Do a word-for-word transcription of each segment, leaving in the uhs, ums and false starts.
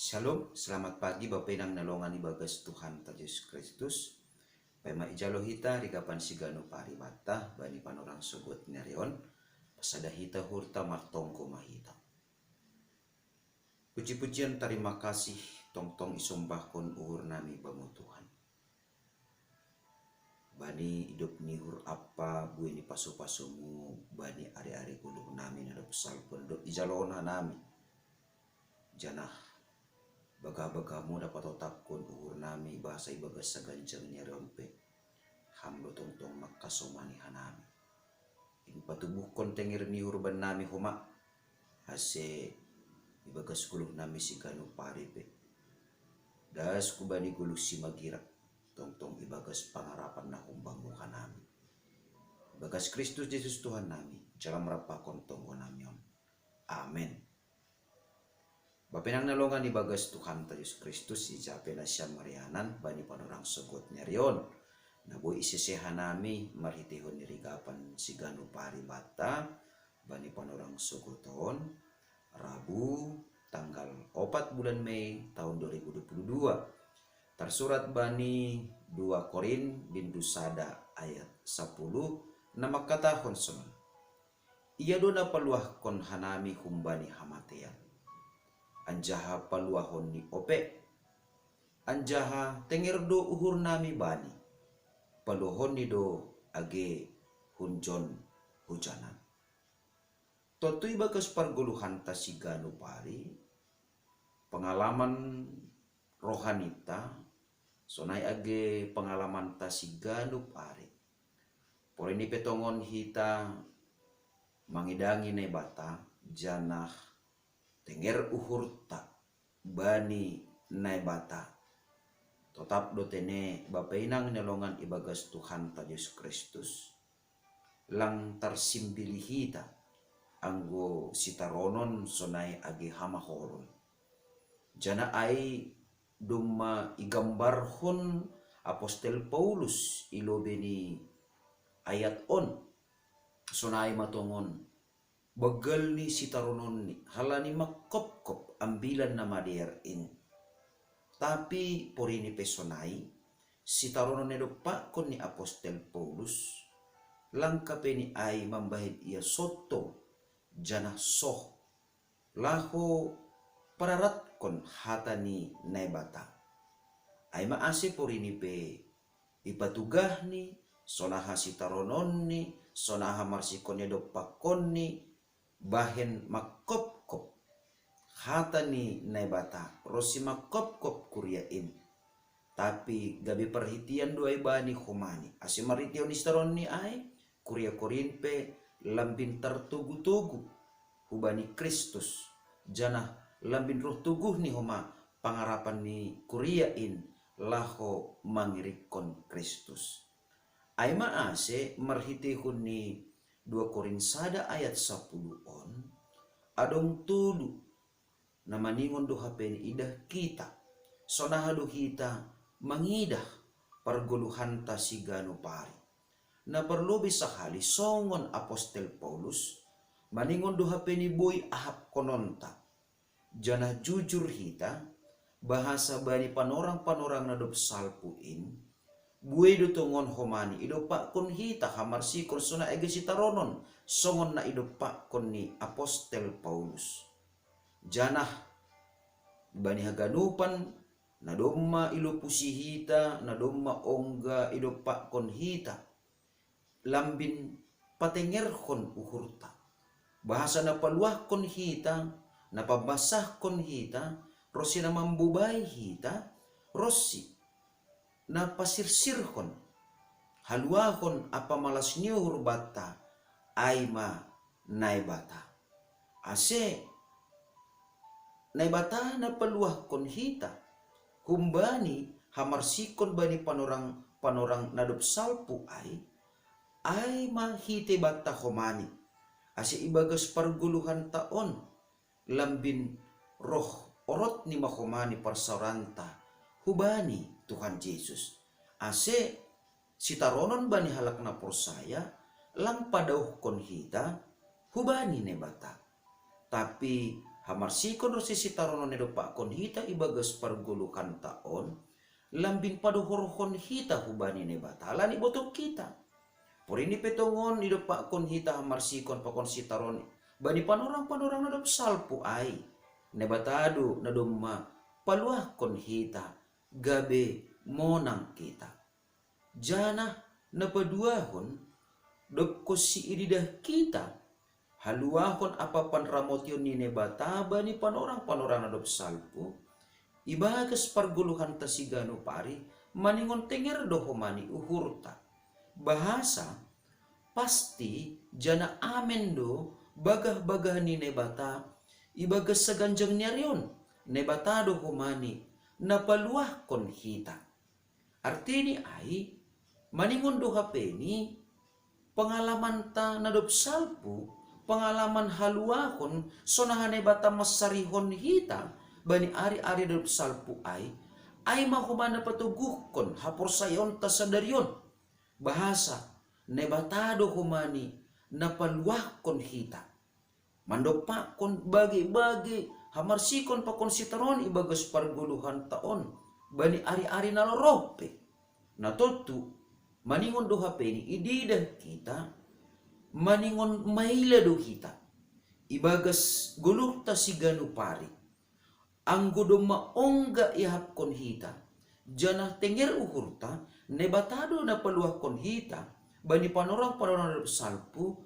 Shalom, selamat pagi Bapa Inang na longan ibagas Tuhan ta Jesus Kristus. Paima ijalo hita rigapan siganu paribata bani panorang sogot nerion, pasada hita hurta martonggo mahita. Puji-pujian tarima kasih tongtong isombahkon uhur nami bamu Tuhan. Bani idop ni uhur apa bue ni pasu-pasumu bani ari-ari goluh nami na dob salpon dob ijaloon hanami. Janah bagah-bagahmu dapatotapkon uhur nami bahasa ibagas saganjang ni ari on pe. Ham do tongtong mangkasomani hanami. In patubuhkon tenger ni uhur bannami homa, ase ibagas goluh nami siganu pari pe. Das ku bani goluh simagira, tongtong ibagas pangarapan na humbang muha nami. Ibagas Kristus Jesus Tuhan nami, jala merampahkon tonggo nami on. Amen. Bapa Inang na longan ibagas Tuhan ta Jesus Kristus, ija pe nasiam marianan bani panorang sogot nerion. Na boi isese hanami marhitehon ni rigapan siganu paribata bani panorang sogot on, Rabu tanggal opat bulan Mei tahun dua ribu dua puluh dua. Tarsurat bani dua Korin bindu sada ayat sapuluh na mangkatahon sonon. Ia do na paluahkon hanami humbani hamatean, anjaha paluahon ni ope, anjaha tenger do uhur nami bani, paluahon ni do age hunjon hujanan. Tontu ibagas pargoluhanta siganu pari, pengalaman rohanita, sonai age pengalamanta siganu pari. Porini pe tongon hita mangidangi Naibata, janah tenger uhurta bani Naibata. Totap do tene Bapa Inang na longan ibagas Tuhanta Jesus Kristus, lang tarsimbili hita anggo sitaronon sonai age hamaholon. Janah ai domma igambarhon apostel Paulus i lobei ni ayat on, sonai ma tongon banggal ni sitarononni, halani mangkopkop Ambilan Namadear in. Tapi porini pe sonai, sitaronon na idompakkon ni apostel Paulus, langka pe ni ai mambahen ia sonto janah soh, laho pararatkon hata ni Naibata. Ai ma ase porini pe ipatugahni, sonaha sitarononni, sonaha marsikon na idompakkonni, bahen mangkopkop hata ni Naibata, ronsi mangkopkop kuria in. Tapi gabe parhitean do ai bani homani, ase marhitehon ni sitarononni ai, kuria Korint pe lambin tartogu-togu hubani Kristus, janah lambin roh toguhni homa pangarapan ni kuria in laho mangirikkon Kristus. Ai ma ase marhiteihon ni dua Korint sada ayat sapuluh on, adong tolu na maningon do hape ni idah hita, sonaha do hita mangidah pargoluhanta siganup ari. Na parlobei sahali songon apostel Paulus, maningon do hape ni boi ahapkononta. Janah jujur hita, bahasa bani panorang-panorang na dob salpu in, buei do tongon homani idompakkon hita hamarsikon sonai age sitaronon, songon na idompakkon ni apostel Paulus. Janah bani haganupan na domma ilopusi hita, na domma ongga idompakkon hita, lambin patengerhon uhurta. Bahasa na paluahkon hita, na pambasahkon hita, ronsi na mambobai hita, ronsi na pasirsirhon haluahon ampa malas ni uhur banta, ai ma Naibata. Ase Naibata na paluahkon hita humbani hamarsikon bani panorang-panorang na dob salpu ai, ai ma hitei banta homani, ase ibagas pargoluhanta on lambin roh orotni ma homani parsaoranta hubani Tuhan Jesus. Ase sitaronon bani halak na porsaya lang padauhkon hita hubani Naibata, tapi hamarsikon ro sisitaronon na dompakkon hita ibagas pargoluhanta on, lambin padohorhon hita hubani Naibata, halani botoh hita. Porini pe tongon idompakkon hita hamarsikon pakon sitaron bani panorang-panorang na dob salpu ai, Naibata do na domma paluahkon hita, gabe monang hita. Janah na paduahon, dob konsi ididah hita haluahon ampa panramotion ni Naibata bani panorang-panorang na dob salpu, ibagas pargoluhanta siganup ari, maningon tenger do homa ni uhurta. Bahasa, pasti, janah amen do bagah-bagah ni Naibata ibagas saganjang ni ari on, Naibata do homa ni na paluahkon hita. Artini ai, maningon do hape ni pengalamanta na dob salpu, pengalaman haluahon sonaha Naibata mansarihon hita bani ari-ari na dob salpu ai, ai ma homa na patoguhkon haporsayaonta sadari on. Bahasa, Naibata do homa ni na paluahkon hita. Mandompakkon bage-bage hamarsikon pakon sitaron ibagas pargoluhanta on bani ari-ari na roh pe. Na tontu, maningon do hape ni ididah hita, maningon maila do hita ibagas goluhta siganup ari. Anggo domma ongga iahapkon hita, janah tenger uhurta, Naibata do na paluahkon hita bani panorang-panorang na dob salpu,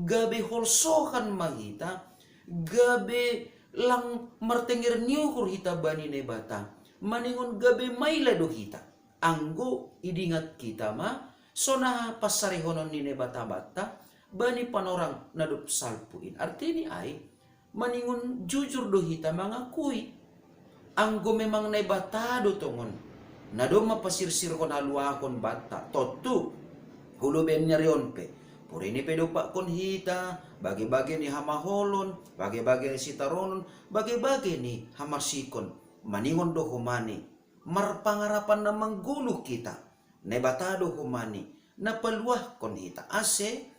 gabe holsohan ma hita, gabe lang martenger ni uhur hita bani Naibata, maningon gabe maila do hita. Anggo idingat hita ma sonaha pansarihonon ni Naibata banta bani panorang na dob salpu in. Artini ai, maningon jujur do hita mangakui, anggo memang Naibata do tongon na domma pasirsirhon haluahon banta, tontu, hu lobeian ni ari on pe, porini pe dompakkon hita bage-bage ni hamaholon, bage-bage ni sitaronon, bage-bage ni hamarsikon, maningon do homa ni marpangarapan na manggoluh hita, Naibata do homa ni na paluahkon hita, ase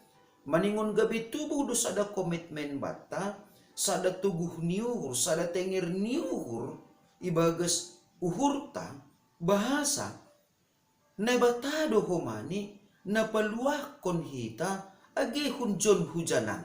maningon gabe tubuh do sada komitmen banta, sada toguh ni uhur, sada tenger ni uhur ibagas uhurta. Bahasa, Naibata do homa ni na paluahkon hita age hunjon hujanan.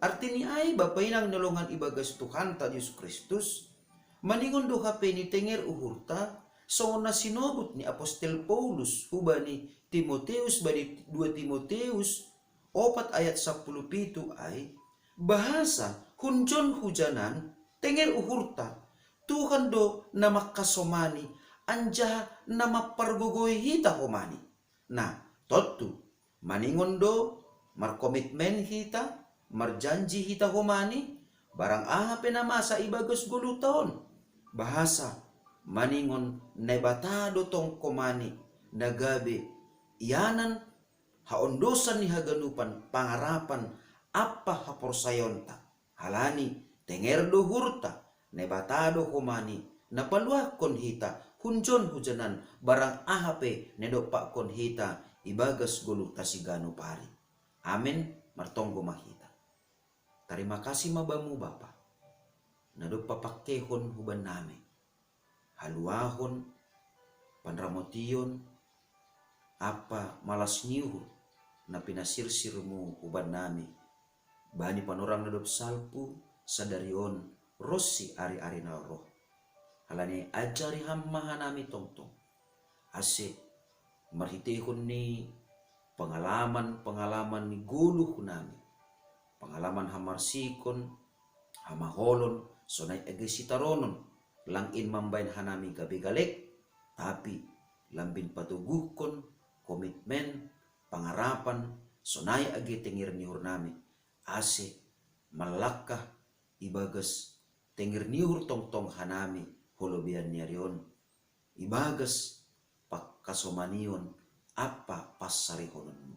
Artini ai, bapa inang na hinaholongan ibagas Tuhanta Jesus Kristus, maningon do hape ni tenger uhurta, songon na sinobut ni apostel Paulus hubani Timoteus bani dua Timoteus opat ayat sampulu pitu ai, bahasa hunjon hujanan, tenger uhurta, Tuhan do na mangkasomani anjaha na mampargogoi hita homa ni. Na, tontu, maningon do markomitmen hita, marjanji hita homa ni, barang aha pe na masa ibagas goluhta on. Bahasa, maningon Naibata do tong homa ni na gabe ianan haondosan ni haganupan pangarapan ampa haporsayaonta. Halani tenger do uhurta, Naibata do homa ni na paluahkon hita hunjon hujanan barang aha pe na dompakkon hita ibagas goluhta siganup ari. Amen. Martonggo ma hita. Tarima kasih ma Bamu, Bapa, na dob papangkehon hubannami haluahon, panramotion ampa malas ni uhur na pinasirsirMu hubannami bani panorang na dob salpu sadari on ronsi ari-ari na roh. Halani ajari Ham ma hanami tongtong, ase marhiteihon ni pengalaman-pengalaman ni goluhnami, pengalaman hamarsikon, hamaholon, sonai age sitaronon, lang in mambahen hanami gabe galek, tapi lambin patoguhkon komitmen, pangarapan, sonai age tenger ni uhurnami, ase manlangkah ibagas tenger ni uhur tongtong hanami hu lobeian ni ari on, ibagas pangkasomanion ampa pansarihononMu.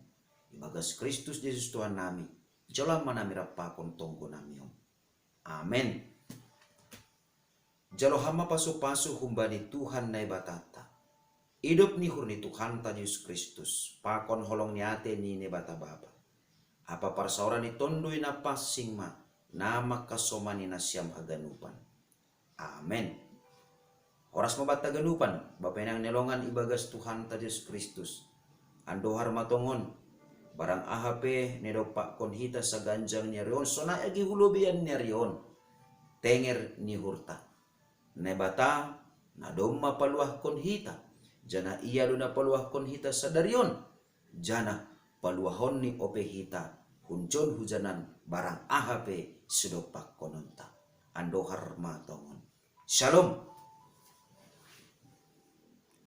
Ibagas Kristus Jesus Tuhannami, jalo Ham ma hanami rap pakon tonggonami on. Amen. Jalo Ham ma pasu-pasu humbani Tuhan Naibatanta, idop ni uhur ni Tuhanta Jesus Kristus, pakon holong ni atei ni Naibata Bapa, ampa parsaoran ni Tonduy Napansing ma na mangkasomani nasiam haganupan. Amen. Horas ma banta haganupan, bapa inang na hinaholongan ibagas Tuhanta Jesus Kristus. Andohar ma tongon, barang aha pe na idompakkon hita saganjang ni ari on, sonai age hu lobeian ni ari on, tenger ni uhurta. Naibata na domma paluahkon hita, janah Ia do na paluahkon hita sadari on, janah paluahonNi ope hita hunjon hujanan barang aha pe sidompakkononta. Andohar ma tongon. Shalom.